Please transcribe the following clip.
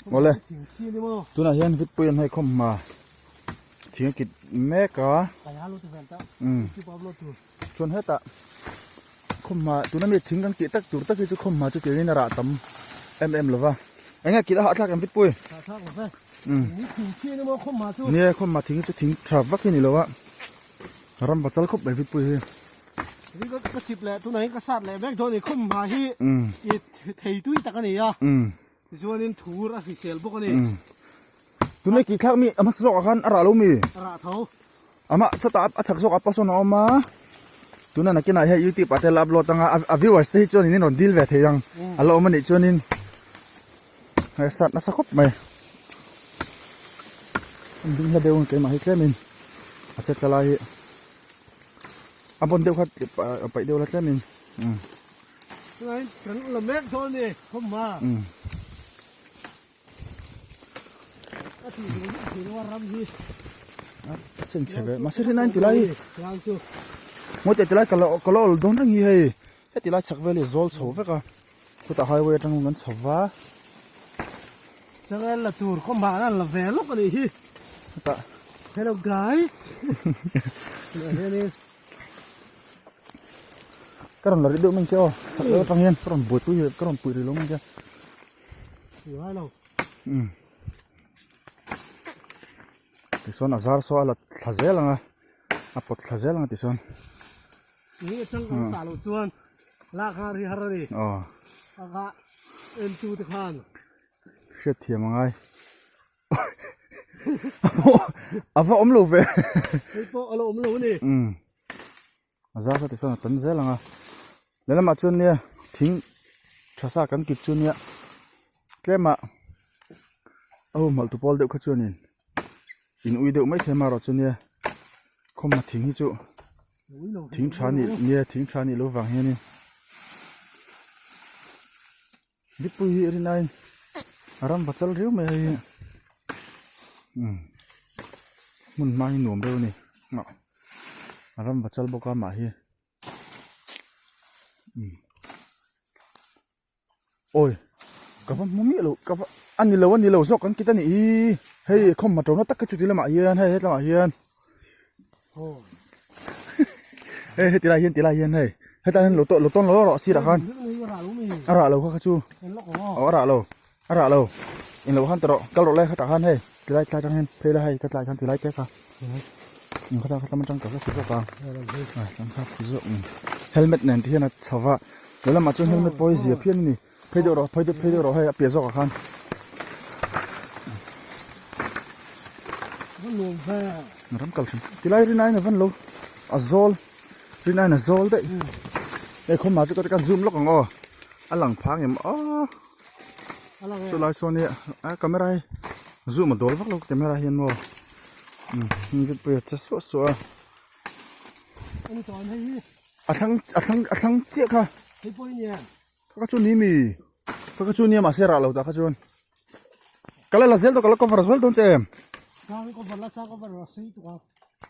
Awle, tunah hian Vitpui an hei khawm hma thing a kit mek a. Umm chuan hetah khawm hma tuna mi thing kan tih tak tur tak hi chu khawm hma chu tiangin a rah tam em em lo va. Eng nge kit a hahthlak em Vitpui? Umm nia khawm hma thing hi chu thing tha vak hi a ni lo a. Ram pachal khawp mai Vitpui hi. Ni ka ka chip leh tunah hian ka sat leh vek dawn a ni khawm hma hi i thei tui tak a ni a tichuanin thur a hrisel bawk a ni. Tunlai kih thlak mi a hmasa zawkah khan a rah lo mi? A rah tho. Amah chutah a chhak zawkah pasawn a awm a, tuna nakinah hian youtube ah te la upload anga a viewers te hi chuanin in rawn deal ve thei ang a la awm a nih chuanin hei sat nasa khawp mai. An ding hla deuh ang keimah hi tlemin a che tla lai hi a bawn deuh kha a paih deuh la tlemin umm. Chuan kan la mek dawn a ni khawmhma. Umm. A tih duh lutuk thin a ram hi. A chen chhe ve mahse rin a in ti lai hi. Ngawi teh ti lai ka la ka la awl dawn reng hi hei heti lai chhak vel hi a zawl chho vek a khutah highway atang kan chho va. Changel la tur khaw hmah an la ve lawk a nih hi. Hetah. Hello guys. Ka rawn la rih deuh mai che aw. Chak deuh atang hian ka rawn buaipui ka rawn pui rih lo mai che. Umm. Tichuan a zar saw a la thla zel ang a, a pawt thla zel ang a tichuan. Ni atang kan sah loh chuan lak nghal ri har a ni. Aw. Aka en tu te khan. Hriat thiam a ngai. A va awm lo ve. Hei pawh a la awm lo a ni. Umm. A zar saw tichuan a tam zel ang a. Lehlamah chuan nia thing tha sa kan kip chu nia tlemah a humhalh tu pawl deuh kha chuanin in ui deuh mai thei amaherawh chu nia khawma thing hi chu thing tha nih nia thing tha nih loh vang hianin Dikpui hi rinai a ram va chal riau mai a hei umm hmun hma hi nuam deuh a ni a ram va chal bawk a mah hi umm awi ka va hmu miah lo ka va a ni lo a ni lo zawk kan kit a nih hi hei khawmhma tawna tak kha chuti lamah hian hei hetlamah hian. Hei heti lai hian ti lai hian hei hetlai hian lo tawn lo tawn lo rawh sirah khan a rah lo kha kha chu aw a rah lo a rah lo englo khan ti rawh kal rawh le khatah khan hei ti lai tlai tang hian phei la hei ka tlai khan ti lai te kha khatah kha tlam atang ka hre zawk a tlam kha phu zawk helmet nen ti hian a chho va he lamah chuan helmet pawh hi zia phian a ni phei deuh rawh phei deuh phei deuh rawh hei a piah zawkah khan. Ram kal hrim tilai rin aiin a van lo a zawl rin aiin a zawl daih hei khawmah chu ka zoom lawk ang aw a lang phang em aw chu lai sawn hi a camera hi zoom a dawl vak lo camera hian maw um ritpui a che suah suah a. A thlang a thlang a thlang chiah kha. Kha chu ni mi kha kha chu nia mahse rah lo ta kha chuan ka la la zel dawn ka la cover zel dawn che em.